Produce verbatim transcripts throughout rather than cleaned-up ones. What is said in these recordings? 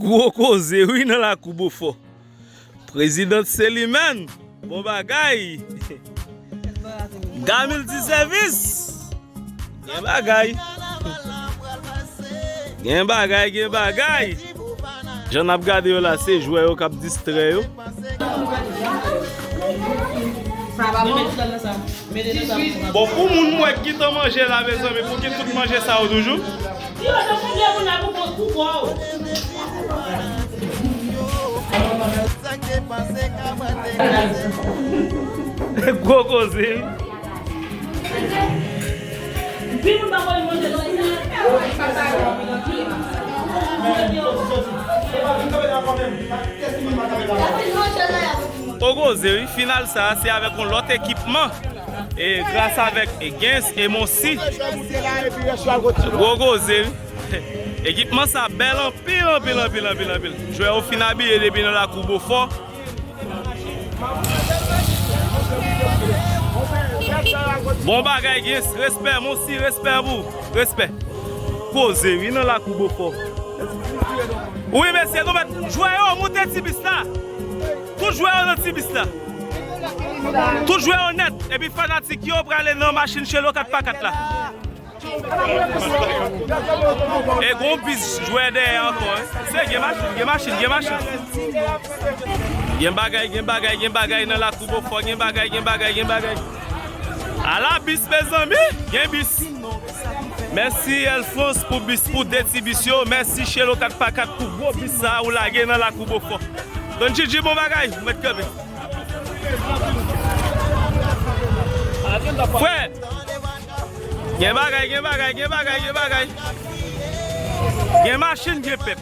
Gwo koze wi nan lakou Bofò. Prezidan se li menm. Bon bagay. Gamil ti sèvis. Gen bagay. Gen bagay, gen bagay. Jan n ap gade yo la, se jwè yo k ap distrè yo. Bon, pou moun mwen ki gentan manje la, mezanmi, pou ki tout manje sa yo toujou? Gwo koze. Gwo koze wi, final sa a se avèk yon lòt ekipman. E gras avèk e Gens e Monsi. Gwo koze wi. Ekipman sa bèl anpil, anpil, anpil, anpil, anpil. Jwè yo fin abiye depi nan lakou Bofò. Bon bagay, Gens. Respè, Monsi, respè pou ou. Respè. Koze wi nan lakou Bofò. Wi, mesye, nou mèt jwè yo, moute ti bis la. Tout jwè yo nan ti bis la. Tout jwè yo nèt. Epi fanatik yo prale nan machin Chelo kat pa kat la. E gon bis jwè dèyè ankò, wi. Se gen machin, gen machin, gen machin. Gen bagay, gen bagay, gen bagay nan lakou Bofò, gen bagay, gen bagay, gen bagay. Ala bis, mezanmi, gen bis. Mèsi Air France pou bis, pou de ti bis yo. Mèsi Chelo kat pa kat pou gwo bis sa a ou lage nan lakou Bofò. Don Djidji, bon bagay, ou mèt kanpe. Frè, gen bagay, gen bagay, gen bagay, gen bagay. Gen machin, gen pèp.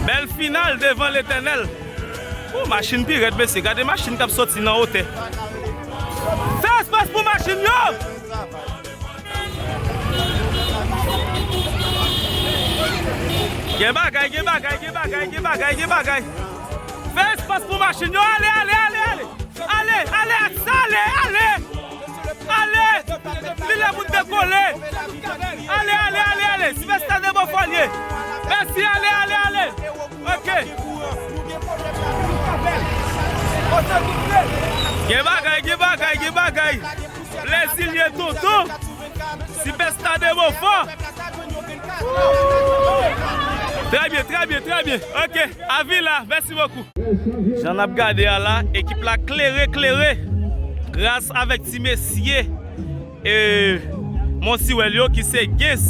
Bèl final devan Letènèl. Ou machin pi rèd, mesye. Gade machin k ap soti nan wotè. Fè espas pou machin yo! Gen bagay, gen bagay, gen bagay, gen bagay, gen bagay. Fè espas pou machin yo. Ale, ale, ale, ale. Ale, ale, ale, ale. Ale. Li lè pou n dekole. Ale, ale, ale, ale. Sylvester de Beaufort li ye. Mèsi, ale, ale, ale. Ok. Gen bagay, gen bagay, gen bagay. Plezi l ye, tonton. Sylvester de Beaufort. Trè byen, trè byen, trè byen. Ok. Avila, mèsi bokou. Jan n ap gade a la, ekip la klere, klere. Gras avèk ti mesye, e, Monsiwèl yo ki se Gens.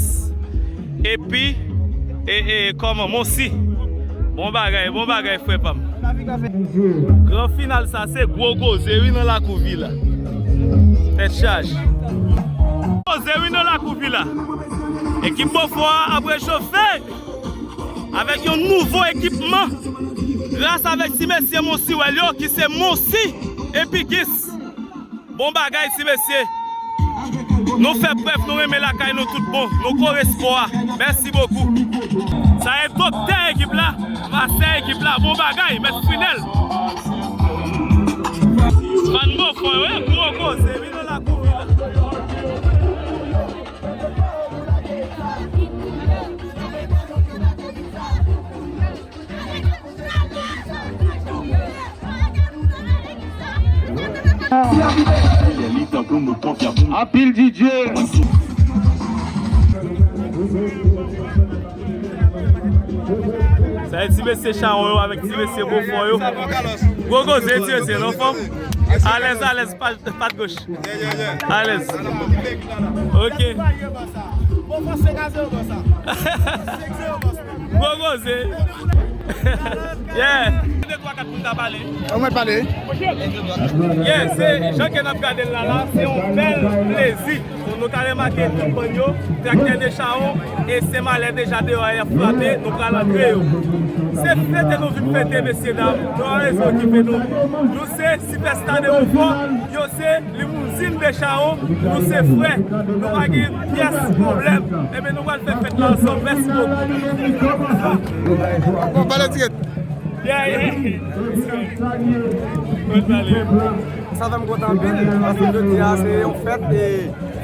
Epi, e, e, kòman, Monsi. Bon bagay, bon bagay, frè pa m. Gran final sa, se gwo koze, wi, nan lakou vila. Tèt chaje. Koze, wi, nan lakou vila. Ekip Bofò a ap rechofe. Avèk yon nouvo ekipman. Gras avèk ti mesye Monsiwèl yo ki se Monsi epi Gis. Bon bagay ti mesye. Nou fè prèv nou renmen lakay nou tout bon. Nou kore spò a. Mèsi bokou. Sa e doktè ekip la, mastè ekip la. Bon bagay, mèt Frinèl. Fan Bofò, wi, gwo koze, vin nan lakou vila. Anpil D J. Sa e ti mesye Chawon yo avèk ti mesye Bofò yo. Gwo koze ti mesye, nou anfòm? Alèz, alèz, pa, pa goch. Alèz. Ok. Gwo koze. Yeah. De twa kat moun ka pale. Ou mèt pale. Yeah, se jan ke n ap gade l la la, se yon bèl plezi. Nou ka remake tout bann yo, traktè de Chawon, e Senmalè deja deyò a, y ap frape, nou pral antre yo. Se fete nou vin fete, mesye dam, nou pa bezwen okipe nou. Nou se Sipèsta de Bofò, yo se Limouzin de Chawon, nou se frè, nou pa gen pyès pwoblèm. Ebyen, nou pral fè fèt la ansanm. Mèsi bokou. Bon, pale dirèk. Yeah, yeah. Sa fè m kontan anpil, paske jodi a se yon fèt, e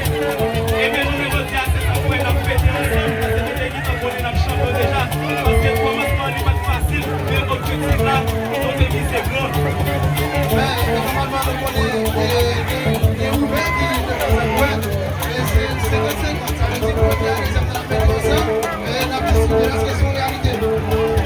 Ebyen, jounen jodi a, se sa k fè n ap fete ansanm, paske nou te gentan konnen n ap chanpyon deja. Paske kòmansman an li pa t fasil, men objektif la, nou te vize gran. Men, nòmalman, nou konnen, e, gen, gen Wouven ki te fè sa kwè, e se senkannsenk an, sa vle di premye a, dezyèm nan ap fete ansanm, e n ap diskite, èske se yon reyalite?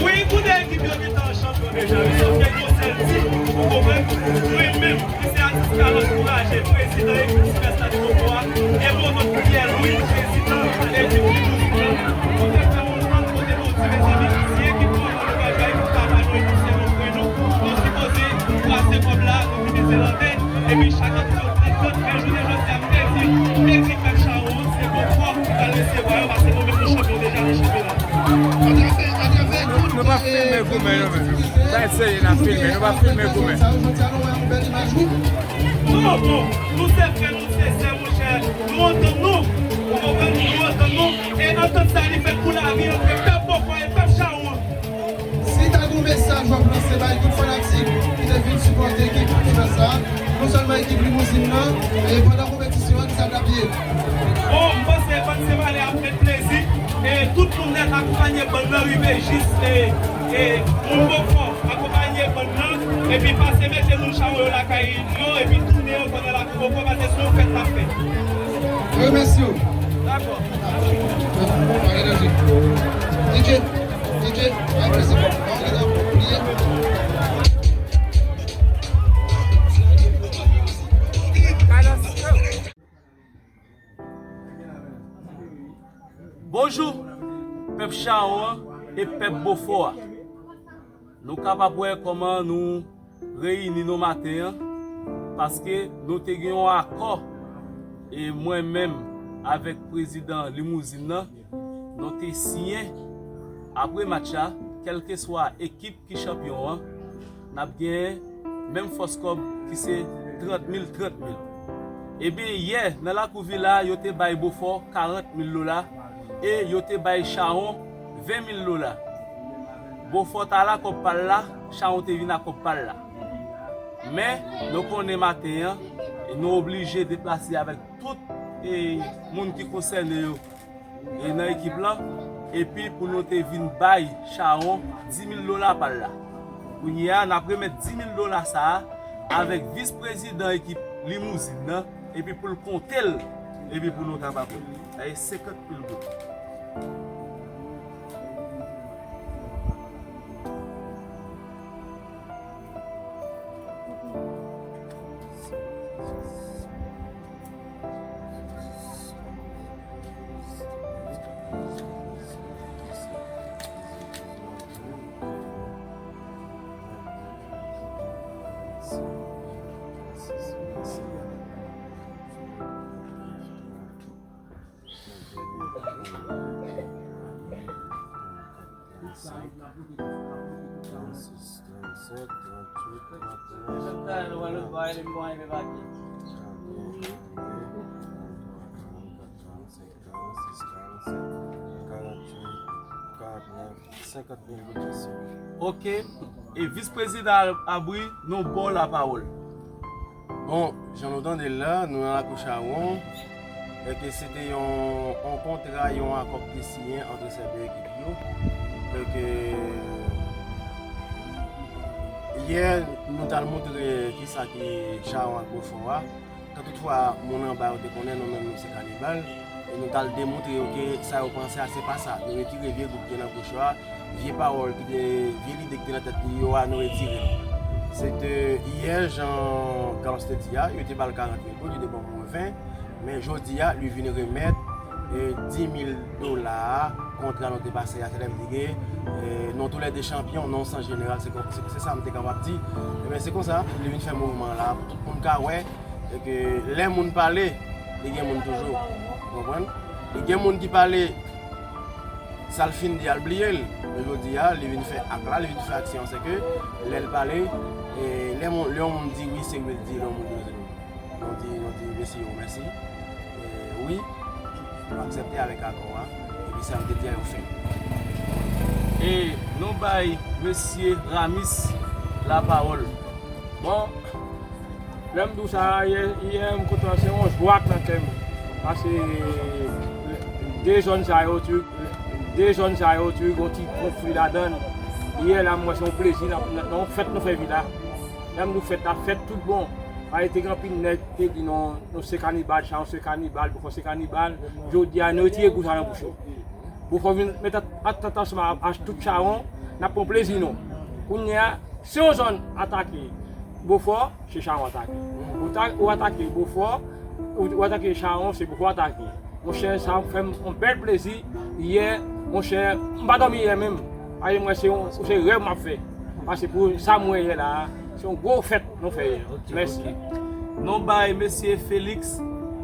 Wi, tou de ekip yo gentan chanpyon deja, wi, sòf ke gen yon sèl ti, ou konprann, mwen menm, ki se atis Carlos Boulanger, prezidan ekip Sylvester de Beaufort a, e Mononk Pierre Louis, prezidan ekip Limousin an, nou te fè yon antant kote nou di, mezanmi, si ekip nou an nou pral bay, ekip sa a pa nou, ekip se nou, frè nou, nou sipoze brase kòb la, nou vin mete l atè, epi chak ekip yo pran kòb, men jounen jodi a, m te di, m te di pèp Chawon an, se Beaufort ki pral resevwa yo, paske nou menm nou chanpyon deja nan chanpyona. Atravè, atravè tout, Nou p ap filme goumen, nou menm. Sa e serye n ap filme, nou p ap filme goumen. Non, bon, nou se frè, nou se sè, monchè. Nou antann nou. Ou konprann? Nou antann nou. E antant sa, li fèt pou lavi ant pèp Bòkò e pèp Chawon an. Si ta gen yon mesaj w ap lanse bay tout fanatik ki te vin sipòte ekip Sylvester sa, non sèlman ekip Limousin nan, e pandan konpetisyon an, ki sa t ap ye? Bon, m panse Bann Senmalè ap met plezi, e tout moun nèt Akonpanye bann nan rive jis e, e, moun Bofò, akonpanye bann nan, epi pase mete moun Chawon yo lakay yo, epi tounen ankò nan lakou Bofò, paske se yon fèt n ap fè. Remèsye w. Dakò. DJ, DJ, bay presi. Bonjou, pèp Chawon an e pèp Bofò a. Nou kapab wè kòman nou reyini nou maten an, paske nou te gen yon akò, e mwen menm avèk prezidan Limouzin nan, nou te siyen apre match la, kèlkeswa ekip ki chanpyon an, n ap genyen menm fòs kòb ki se trant mil, trant mil. Ebyen, yè, nan lakou Vila, yo te bay Bofò karant mil dola e yo te bay Chawon ven mil dola. Bofò t al ak kòb pa l la, Chawon te vin ak kòb pa l la. Men, nou konnen maten an, nou oblije deplase avèk tout, e, moun ki konsène yo e nan ekip lan, epi pou nou te vin bay Chawon dis mil dola pa l la. Kounye a, n ap remèt dis mil dola sa a avèk vis prezidan ekip Limouzin nan, epi pou l konte l, epi pou nou kapab wè. Sa e senkant mil goud. Senkant mil goud, mesye. Ok. E vis prezidan Abri, nou ba w lapawòl. Bon, jan nou tande l la, nou nan lakou Chawon, e ke se te yon, yon kontra, yon akò ki te siyen ant se de ekip yo. E ke yè, nou t al montre kisa ki Chawon ak Bofò a. Kan toutfwa moun anba yo te konnen nou menm nou se kanibal, e nou t al demontre yo ke sa yo panse a se pa sa. Nou retire vye gwoup ki te nan Bofò a, vye pawòl ki te, vye lide ki te nan tèt yo a, nou retire l. Se te yè, jan Carlos te di a, yo te ba l karant mil goud, yo te ban mwen ven, men jodi a, li vin remèt, e, dis mil dola a, kontra nou te pase a, se lè m di ke, e, nou toulède chanpyon, nou san jeneral, se kon-, se, se sa m te kapab di. Ebyen, se konsa, li vin fè mouvman la, pou tout moun ka wè, e ke lè moun pale, li gen moun toujou. Ou konprann? Li gen moun ki pale, sa l fin di a, l bliye l. Men jodi a, li vin fè ak la, li vin fè aksyon. Se ke lè l pale, e lè moun, lè yon moun di wi, se wi l di, lè yon moun di non, se non. Nou di, nou di mesye yo mèsi. E wi, nou aksepte avèk akò a. Epi sa m te di a, yo fè. E nou bay mesye Ramis lapawòl. Bon, lè m di w sa, yè, yè m kontan, se yon jwa k nan kè m. Paske de zòn sa yo, ti, de zòn sa yo, ti, gon ti konfli ladan l. Yè la, m wè se yon plezi, nan, nan, nan yon fèt nou fè Vila. Lè m di w fèt la, fèt tout bon. Paske te gen anpil nèg ki te di non, nou se kanibal, Chawon se kanibal, Bofò se kanibal. Jodi a, nou retire gou sa nan bouch yo. Bofò vin met at-, atant ansanm a, a tout Chawon, n ap pran plezi nou. Kounye a, si yon zòn atake Bofò, se Chawon atake. Ou ta-, ou atake Bofò, ou, ou atake Chawon, se Bofò atake. Monchè, sa fè m yon bèl plezi. Yè, monchè, m pa dòmi yè menm. Paske m wè se yon, se rèv m ap fè. Paske pou sa m wè yè la a, se yon gwo fèt nou fè yè. Ok, mèsi. Ok. Nou bay mesye Felix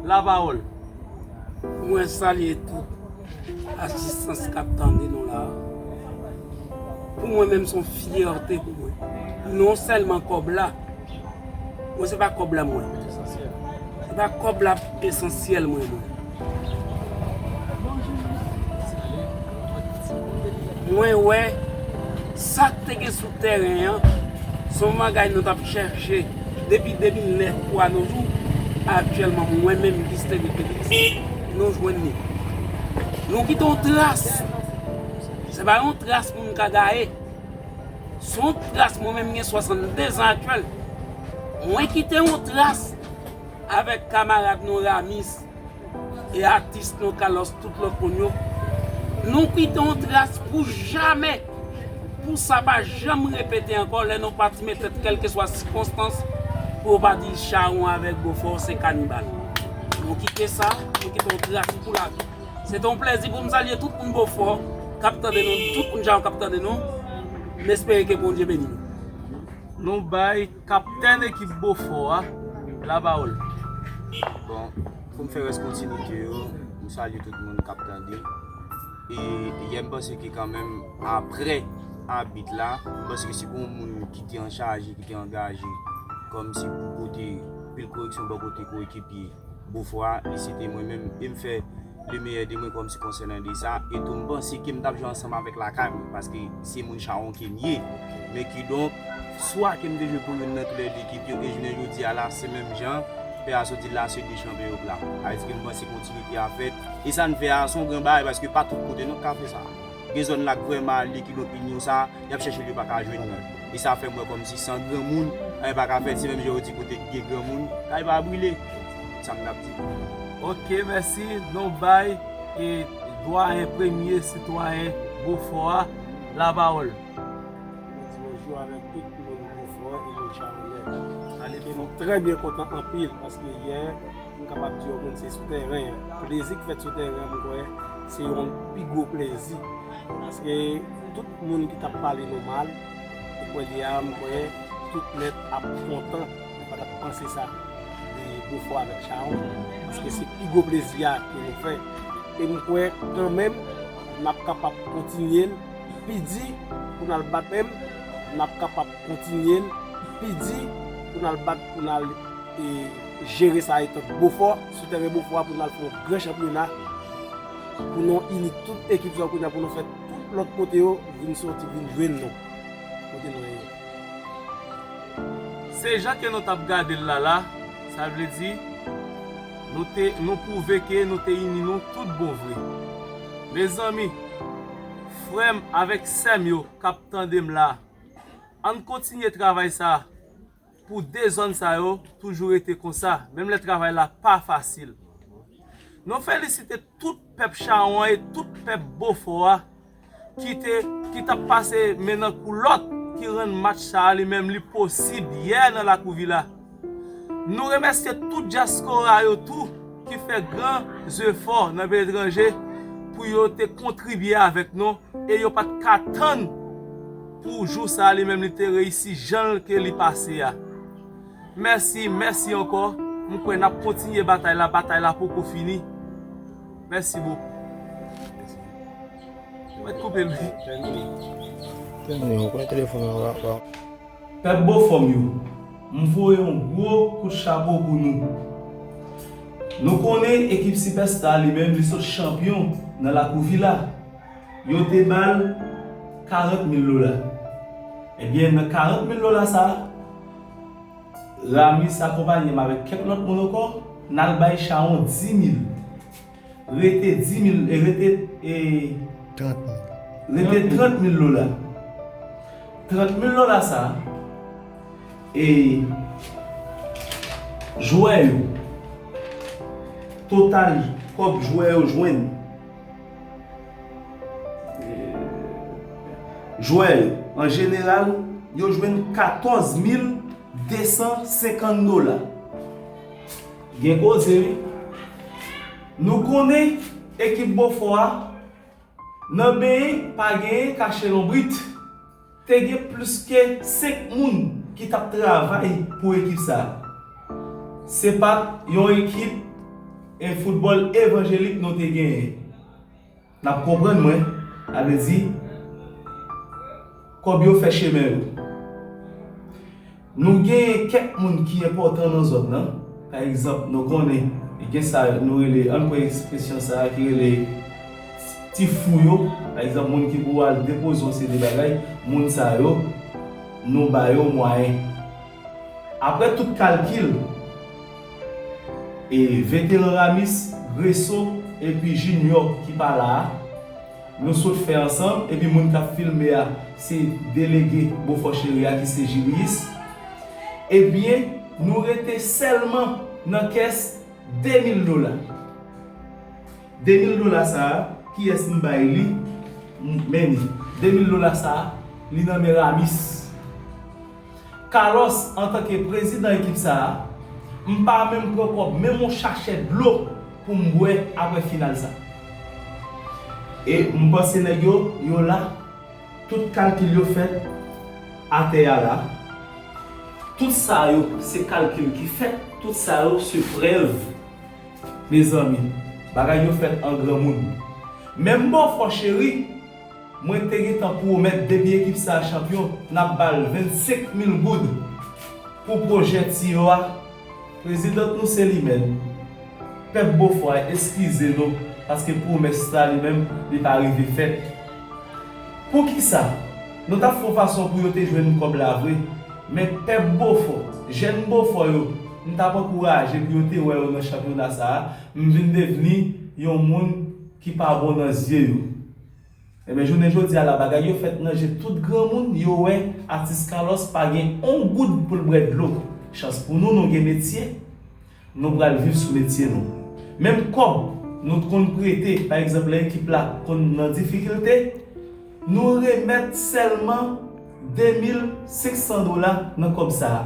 lapawòl. Mwen salye tout asistans k ap tande nou la. Pou mwen menm, se yon fyète pou mwen. Non sèlman kòb la, mwen, se pa kòb la mwen. Se pa kòb la esansyèl mwen, mwen. Mwen wè sa k te gen sou tèren an, se yon bagay nou t ap chèche depi de mil nèf pou anojou. Aktyèlman, mwen menm, Gustave Felix, nou jwenn li. Nou kite yon tras. Se pa yon tras moun ka gaye. Se yon tras, mwen menm gen swasanndezan aktyèl. Mwen kite yon tras avèk kamarad nou Ramis e atis nou Carlos, tout lòt moun yo. Nou kite yon tras pou jamè, pou sa pa janm repete ankò, lè nou pati met tèt kèlkeswa sikonstans, pou yo pa di Chawon avèk Bofò se kanibal. Nou kite sa, nou kite yon tras pou lavi. Se te yon plèzi pou m salye tout moun Bofò k ap tande nou, tout moun Chawon k ap tande nou. M espere ke Bondye beni nou. Nou bay kaptèn ekip Bofò a lapawòl. Bon, pou m fè rès kontinite yo, m salye tout moun k ap tande. E yè m panse ke kanmenm, apre abit la, m panse ke si gon moun ki te an chaje, ki te angaje, kòmsi pou pote pil koreksyon bò kote koekipye Bofò a, e se te mwen menm, e m fè le meilleur de mwen kòmsi konsènan de sa, e tou m panse ke m t ap jwe ansanm avèk lakay mwen, paske se moun Chawon ke m ye. Men kidonk, swa ke m te jwe pou youn nan tou lè de ekip yo, e jounen jodi a la, se menm jan, pè a sot di la, se de chanpyon yo pla. Sa vle di ke m panse kontinite a fèt, e sa n fè a, se yon gran bagay, paske pa tout kote non k ka fè sa. Gen zòn la k vrèman ale, kidonk linyon sa, y ap chèche l, yo pa ka jwenn nan. E sa fè m wè kòmsi san granmoun, anyen pa ka fèt, se menm jan yo di kote k gen granmoun, kay pa brile. Sa m t ap di. Ok, mèsi. Nou bay e dwayen, premye sitwayen Bofò a, lapawòl. Mwen di bonjou avèk tout moun Bofò e moun Chawonyè. E m trè byen kontan anpil paske yè, m kapab di yon moun se sou tèren an. Plezi k fèt sou tèren an, m kwè se yon pi gwo plezi. Paske tout moun ki t ap pale nou mal, m kwè lè a, m kwè tout nèt ap kontan, nou pa t ap panse sa de Bofò avèk Chawon, paske se pi gwo plezi a ke nou fè. E m kwè kanmenm, n ap kapab kontinye l pi di pou n al bat menm, n ap kapab kontinye l pi di pou n al bat, pou n al e, jere sa etan Bofò, sou tèren Bofò a pou n al fè yon gran chanpyona, pou nou ini tout ekip sa yo kounye a, pou nou fè tout lòt kote yo vin sòti, vin jwenn nou kote nou ye. Se jan ke nou t ap gade l la la, sa vle di, nou te, nou pwouve ke nou te ini nou tout bon vre. Mezanmi, frè m avèk sè m yo k ap tande m la, ann kontinye travay sa a. Pou de zòn sa yo toujou rete konsa, menm lè travay la pa fasil. Nou felisite tout pèp Chawon an e tout pèp Bofò a ki te, ki t ap pase men nan koulòt, ki rann match sa a li menm li posib yè nan Lakou Vila. Nou remèsye tout dyaspora yo tou ki fè gran zefò nan peyi etranje pou yo te kontribye avèk nou e yo pa t ka tann pou jou sa a li menm li te reyisi jan ke li pase a. Mèsi, mèsi ankò. M kwè n ap kontinye batay la, batay la poko fini. Mèsi bokou. Mwen koupe l wi. Tèmine, ou konnen telefòn nan w ap, w ap. Pèp Bofò m yo, m voye yon gwo kout chapo pou nou. Nou konnen ekip Sipèsta li menm li sot chanpyon nan Lakou Vila. Yo te ba l karant mil dola. Ebyen, nan karant mil dola sa a, Ramis akonpaye m avèk kèk lòt moun ankò, n al bay Chawon di mil. Rete di mil, e rete, e, trant mil. Rete trant mil dola. Trant mil dola sa a, e, jwè yo, total kòb jwè yo jwenn, jwè yo, an jeneral, yo jwenn katòz mil de san senkant dola. Gen koze, wi. Nou konnen ekip Bofò a, nan benyen pa genyen kache lonbrit. Te gen plis ke senk moun ki t ap travay pou ekip sa a. Se pa t yon ekip, e, foutbòl evanjelik nou te genyen. N ap konprann mwen, sa vle di, kòb yo fè chemen yo. Nou genyen kèk moun ki enpòtan nan zòn nan. Pa egzanp, nou konnen, gen sa nou rele, ann pran ekspresyon sa a ki rele ti fou yo. Pa egzanp, moun ki pou al depoze yon seri de bagay, moun sa yo, nou ba yo mwayen. Apre tout kalkil, e veteran Ramis, Greso, epi Junior ki pa la a, Nou sot fè ansanm, epi moun k ap filme a se delege Bofò Cheri a ki se Jiliyis. Ebyen, nou rete sèlman nan kès de mil dola. De mil dola sa a, kiyès m bay li? M, men li. De mil dola sa a, li nan men Ramis. Carlos, antanke prezidan ekip sa a, m pa menm pran kòb, menm yon chachè dlo pou m bwè apre final sa. E m panse nèg yo, yo la, tout kalkil yo fèt atè a la. Tout sa yo, se kalkil ki fèt, tout sa yo, se prèv. Mezanmi, bagay yo fèt an granmoun. Menm Bofò Cheri, mwen te gentan pwomèt depi ekip sa a chanpyon, n ap ba l vennsenk mil goud pou pwojè tiyo a. Prezidant nou se li menm. Pèp Bofò a, eskize nou, paske pwomès sa li menm, li pa rive fèt. Poukisa? Nou t ap fè yon fason pou yo te jwenn kòb la vre, men pèp Bofò, jèn Bofò yo, m t ap ankouraje pou yo te wè yo nan chanpyona sa a, m vin devni yon moun ki pa bon nan zye yo. Ebyen, jounen jodi a la, bagay yo fèt nan je tout granmoun, yo wè atis Carlos pa gen on goud pou l bwè dlo. Chans pou nou, nou gen metye, nou pral viv sou metye nou. Menm kòb nou t konn prete, pa egzanp, lè ekip la konn nan difikilte, nou remèt sèlman de mil senk san dola nan kòb sa a.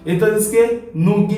E tandiske nou gen